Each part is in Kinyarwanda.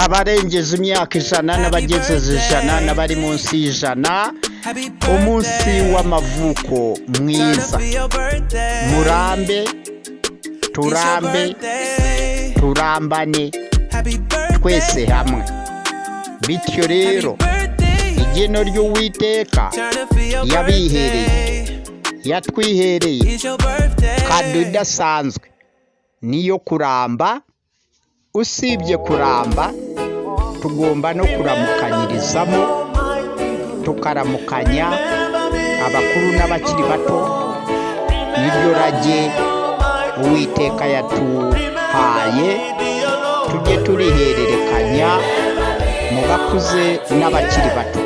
Abarengeje imyaka 100 n'abagejeje 100 n'abari munsi y'100, umunsi w'amavuko mwiza. Murambe, turambe, turambane twese hamwe. Bityo rero, igeno ry'Uwiteka yabihereye, yatwihereye kado idasanzwe, niyo kuramba. Usibye kuramba, tugomba no kuramukanyirizamo, tukaramukanya abakuru n'abakiri bato. Niryo rage Uwiteka yatuhaye, tujye turihererekanya mu bakuze n'abakiri bato.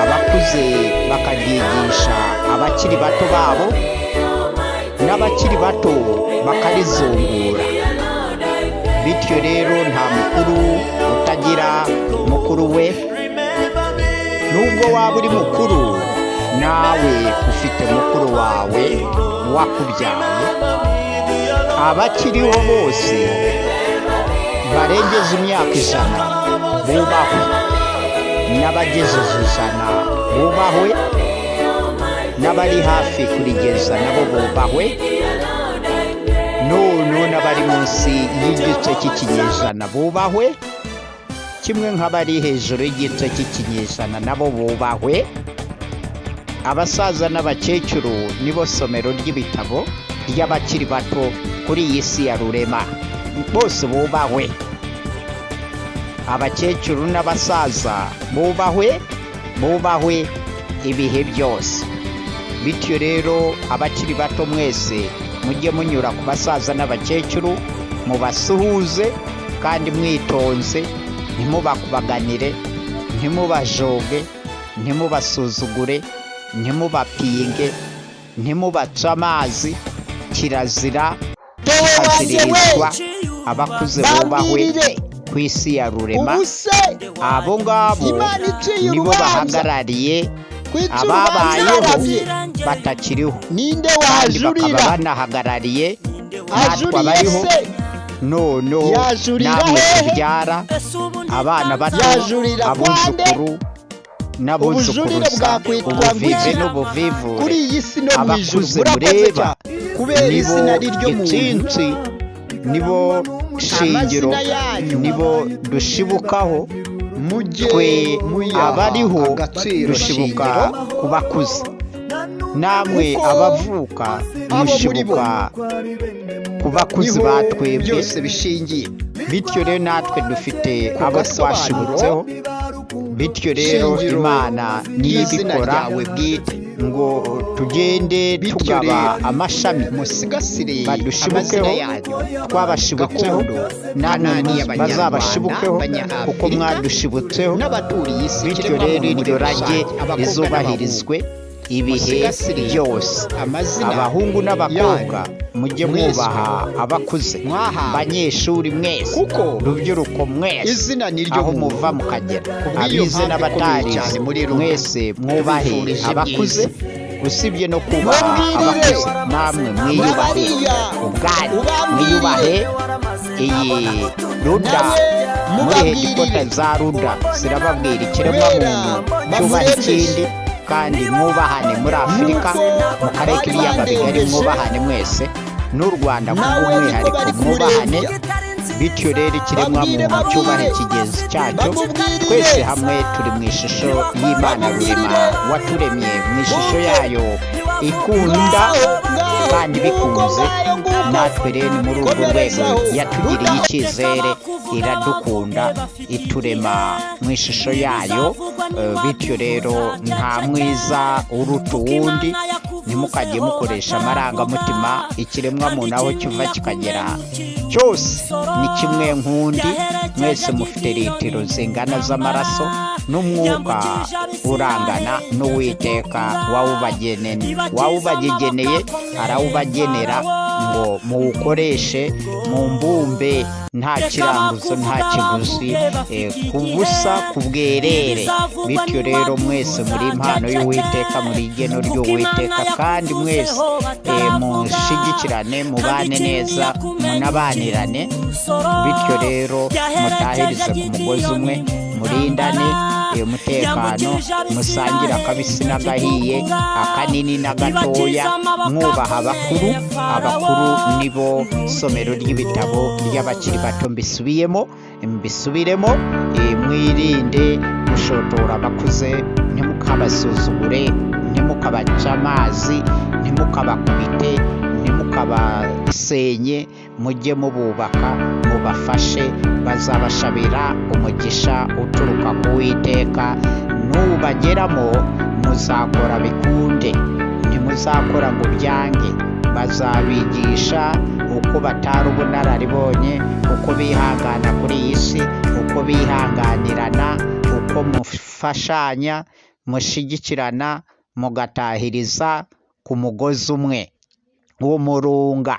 Abakuze bakaryigisha abakiri bato babo, n'abakiri bato bakarizungura. Bityo rero, nta mukuru utagira mukuru we. Nubwo waba uri mukuru, nawe ufite mukuru wawe wakubyaye. Abakiriho bose barengeje imyaka 100 bubahwe, n'abagejeje 100 bubahwe, n'abari hafi kurigeza nabo bubahwe, none n'abari munsi y'igice cy'ikinyejana bubahwe kimwe nk'abari hejuru y'igice cy'ikinyejana, nabo bubahwe. Abasaza n'abakecuru nibo somero ry'ibitabo ry'abakiri bato kuri iyi si ya Rurema, bose bubahwe. Abakecuru n'abasaza bubahwe, bubahwe ibihe byose. Bityo rero, abakiri bato mwese mujye munyura ku basaza n'abakecuru, mubasuhuze kandi mwitonze, ntimubakubaganire, ntimubajoge, ntimubasuzugure, ntimubapinge, ntimubace amazi. Kirazira, kikaziririzwa. Abakuze bubahwe Bambwirire. ku isi ya Rurema. Ubu se Abo ngabo Imana iciye nibo urubanza, bahagarariye kwica urubanza ababayeho iraramye, batakiriho, ninde kandi bakaba wajurira? banahagarariye natwe Ajuriye abariho. se Noneho yajurira namwe hehe? tubyara abana bato, Yajurira kwande? abuzukuru Ubujurire n'abuzukuruza, bwakwitwa ubuvivi ngwiki n'ubuvivure, kuri iyi si no mu ijuru? abakuze Murakoze mureba cyane kubera nibo izina ari ryo muntu. gitsinsi, nibo shingiro, Amazina yanyu nibo dushibukaho. mujye Twe muyaha abariho agaciro dushibuka shingiro, ku bakuze, namwe kuko abavuka abo muri bo mushibuka ku bakuze niho ba twebwe. byose bishingiye. Bityo rero, natwe dufite Ku abo gasobanuro twashibutseho. Bityo rero, shingiro Imana niyo y'izina ibikora ryawe bwite. ngo tugende Bityo tugaba rero, amashami, musigasire amazina badushibukeho. yanyu Twabashibutseho, gakondo, namwe Kanani y'Abanyarwanda, bazabashibukeho kuko Abanyafurika mwadushibutseho. n'abaturiye isi, Bityo ikiremwamuntu rero, muri iryo rage rusange, abakobwa n'abahungu. rizubahirizwe ibihe Musigasire byose. amazina Abahungu n'abakobwa, mujye mwese mwubaha abakuze. mwahawe, Banyeshuri mwese, kuko rubyiruko mwese, izina ni ryo aho muntu. muva mukagera, Kubw'iyo abize mpamvu ikomeye n'abatarize, cyane muri rumwe, mwese mwubahe tubifurije abakuze. ibyiza. Usibye no kubaha Mubwirire abakuze, namwe mwiyubahe bariya, ubwanyu, ubambwirire. mwiyubahe. Iyi ruda Nawe muri mubabwirire. headquarter za ruda zirababwira: ikiremwamuntu Kubera cyubaha bamurembeje. ikindi, kandi mwubahane muri Afurika, Nuko mu karere bari k'ibiyaga bigari, bandembeje. mwubahane mwese, n'u Rwanda Nawe niko kubw'umwihariko bari mwubahane. kumurembya. Bityo rero, ikiremwamuntu Babwire, cyubahe babwire. kigenzi cyacyo. Bamubwirire. Twese hamwe turi mu ishusho y'Imana Rurema waturemye mu ishusho yayo ikunda Ngaho, ngaho, kandi nguko, bikunze. ngayo nguko. Natwe rero ni muri urwo rwego Komerezaho. yatugiriye Ruda. icyizere, iradukunda, iturema mu ishusho yayo. Bityo rero, nta mwiza uruta uwundi. Ntimukajye mukoresha amarangamutima. Ikiremwamuntu aho kiva kikagera cyose ni kimwe nk'undi. Mwese mufite litiro zingana z'amaraso n'umwuka urangana n'Uwiteka wawubageneye, arawubagenera. ngo muwukoreshe mu mbumbe, nta kiranguzo, nta kiguzi, ku busa, ku bwerere. Bityo rero mwese muri impano y'Uwiteka, muri igeno ry'Uwiteka, kandi mwese mushigikirane, mubane neza, munabanirane. Bityo rero mutahirize ku mugozi umwe, murindane umutekano, musangire akabisi n'agahiye, akanini n'agatoya, mwubaha abakuru. Abakuru nibo somero ry'ibitabo ry'abakiri bato. Mbisubiyemo, mbisubiremo, mwirinde gushotora abakuze, ntimukabasuzugure, ntimukabace amazi, ntimukabakubite, ntimukabasenye, mujye mububaka, mubafashe, bazabashabira umugisha uturuka ku Witeka. Nubageramo muzakora bikunde, ntimuzakora ngo byange. Bazabigisha uko batari ubunararibonye, uko bihangana kuri iyi si, uko bihanganirana, uko mufashanya, mushyigikirana, mugatahiriza ku mugozi umwe w'umurunga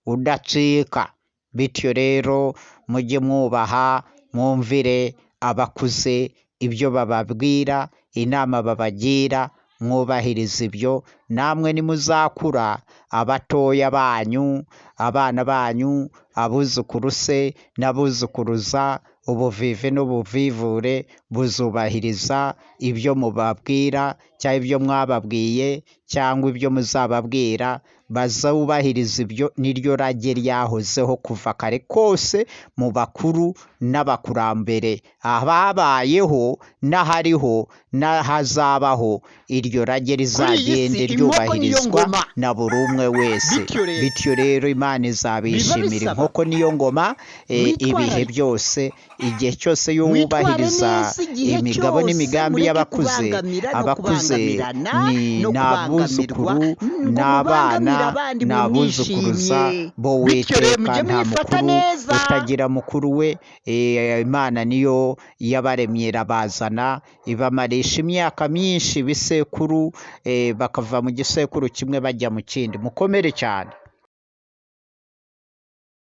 udacika. Bityo rero mujye mwubaha, mwumvire abakuze ibyo bababwira, inama babagira, mwubahirize ibyo. Namwe nimuzakura, abatoya banyu, abana banyu, abuzukuru se n'abuzukuruza, ubuvivi n'ubuvivure buzubahiriza ibyo mubabwira cyangwa ibyo mwababwiye cyangwa ibyo muzababwira, bazubahiriza ibyo. Niryo rage ryahozeho kuva kare kose mu bakuru n'abakurambere, ababayeho n'ahariho n'ahazabaho. Iryo rage rizagende Kuri iyi si, inkoko niyo ryubahirizwa ngoma. na buri umwe wese. Bityo rero, Bityo rero Imana izabishimira. bisaba Inkoko niyo ngoma ibihe mwitwararike byose, igihe cyose iyo mwitware wubahiriza neza igihe imigabo cyose, n'imigambi mureke y'abakuze. kubangamira no Abakuze kubangamirana ni no kubangamirwa, n'abuzukuru ngo n'abana mubangamire abandi n'abuzukuruza mumwishimye. bo Bityo rero Witeka mujye nta mwifata mukuru neza. utagira mukuru we. Imana niyo yabaremye, irabazana, ibamarisha imyaka myinshi, ibisekuru, bakava mu gisekuru kimwe bajya mu kindi. Mukomere cyane.